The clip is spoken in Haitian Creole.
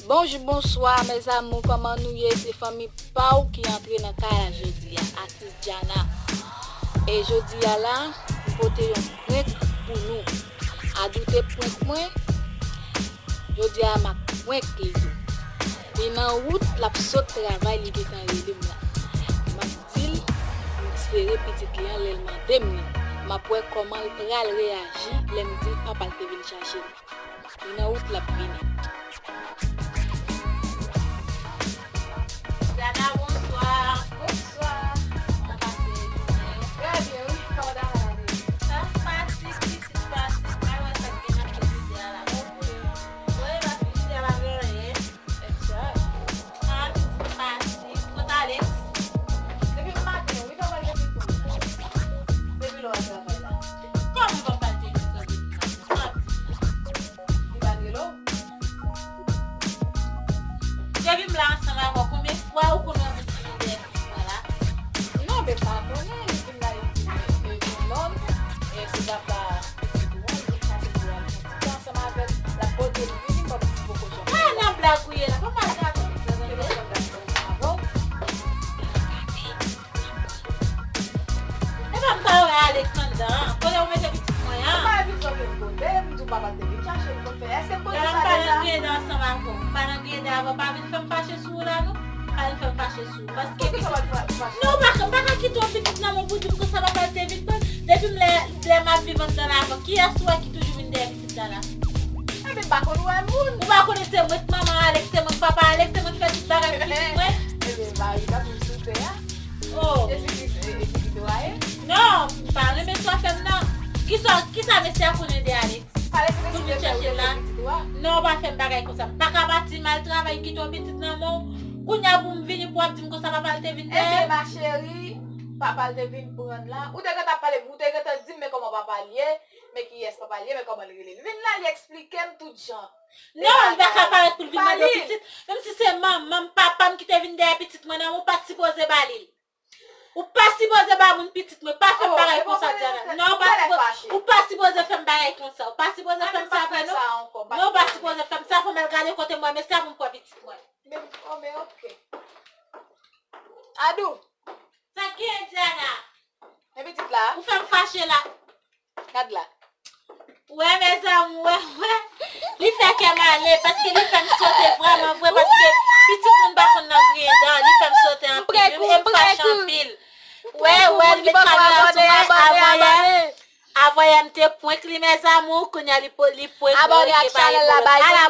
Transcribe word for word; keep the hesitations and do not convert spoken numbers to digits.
Bonjou, bonswa, mes amours, kòman nou ye? Se fanmi pa w ki antre nan kay la jodi a, atis Diana. E jodi a la, m pote yon prank pou nou. Adou te prank mwen, jodi a m ap prank li tou. Li nan wout, l ap sot travay, li gentan rele m la. M ap di l, m sere pitit li an lè l mande m li. M ap wè kòman l pral reyaji lè m di l papa l te vin chache l. Li nan wout, l ap vini. Dada, bonswa. Bonswa. Kòman pase jounen an? Trè byen, wi. Kòman Dada ye? Sa pase, pitit pase. Mwen wè sa k gen nan jodi a la. Ok. Wi, paske jodi a pa gen anyen. Exact. Ah, pitit pase. Kot Alex? Depi maten, wi, papa l te vin pran. Depi lè w al travay la. Kòman papa l te vin pran depi maten? Sa w ap di? Li pa t rele w? Depi m la ansanm avè w, konbyen fwa ou konn wè m vin dèyè pitit mwen la? Non, men pa konnen, li vin la, li di, e, yon nonm, e, se papa pitit ou an, li vin chache pou al pran ti tan ansanm avè l, l ap pote l vini, m pa poko janm. Ah, nan blag ou ye la, pa mal gade. Avè w. Epa m pa wè Alexandra an. Kote ou mete pitit mwen an? M pa di w kote, m di w papa te vin chache l pou fè. Èske m konn sa deja? M pa nan griyen dan ansanm avè w. M pa nan griyen dan avè w. Pa vin fè m fache sou ou la, non. Pa vin fè m fache sou ou. Paske pitit. Non, m pa ka, m pa ka kite yon pitit nan men w pou di m konsa papa l te vin pran l. Depi m lè, lè m ap viv anndan la avè w, kiyès ou wè ki toujou vin dèyè pitit la la? Ebyen, m pa konn wè moun. Ou pa konnen se mwen k manman Alex, se mwen k papa Alex, se mwen k fè tout bagay pou pitit mwen? Ebyen, mari pa pou sou tè a. Oh. Jezikri, e, e, ki kite w a ye? Non, m pa renmen sa w fè m nan. Kisa, kisa mesye a konnen de Alex? Pou vin chèche l la? Non, w pa fè m bagay konsa. M pa ka pati m al travay, kite yon pitit nan men w. Kounye a pou m vini pou w ap di m konsa papa l te vin dèyè? Ebyen, ma chérie, papa l te vin pran l la. Ou te gentan pale, ou te gentan di m men kòman papa l ye, men kiyès papa l ye, men kòman l rele. L vin la, li eksplike m tout jan. Non, li pa ka parèt pou l vin mande yon pitit. Menm si se manman m, papa m ki te vin dèyè pitit mwen nan, ou pa t sipoze ba li l. Ou pa sipoze ba moun pitit mwen, pa fè m bagay konsa, Diana. Non, ou pa sipoze, ou pa sipoze fè m bagay konsa. Ou pa sipoze fè m sa vre, non. Non, ou pa sipoze fè m sa, fò m al gade kote m wè mesye a pou m pran pitit mwen. Men, oh, men ok. Adou. Sa k gen, Diana? Men pitit la. Ou fè m fache la. Gad la. Wè, mezanmi, wè, wè. Li fè kè m ale, paske li fè m sote vrèman vre, paske pitit moun pa konn nan griyen dan, li fè m sote anpil, e m fache anpil. Wè, wè, li met kamera sou mwen, avan yè, avan yè m te prank li, mes amours, kounye a li po-, li prank mwen, li te bay vòlò.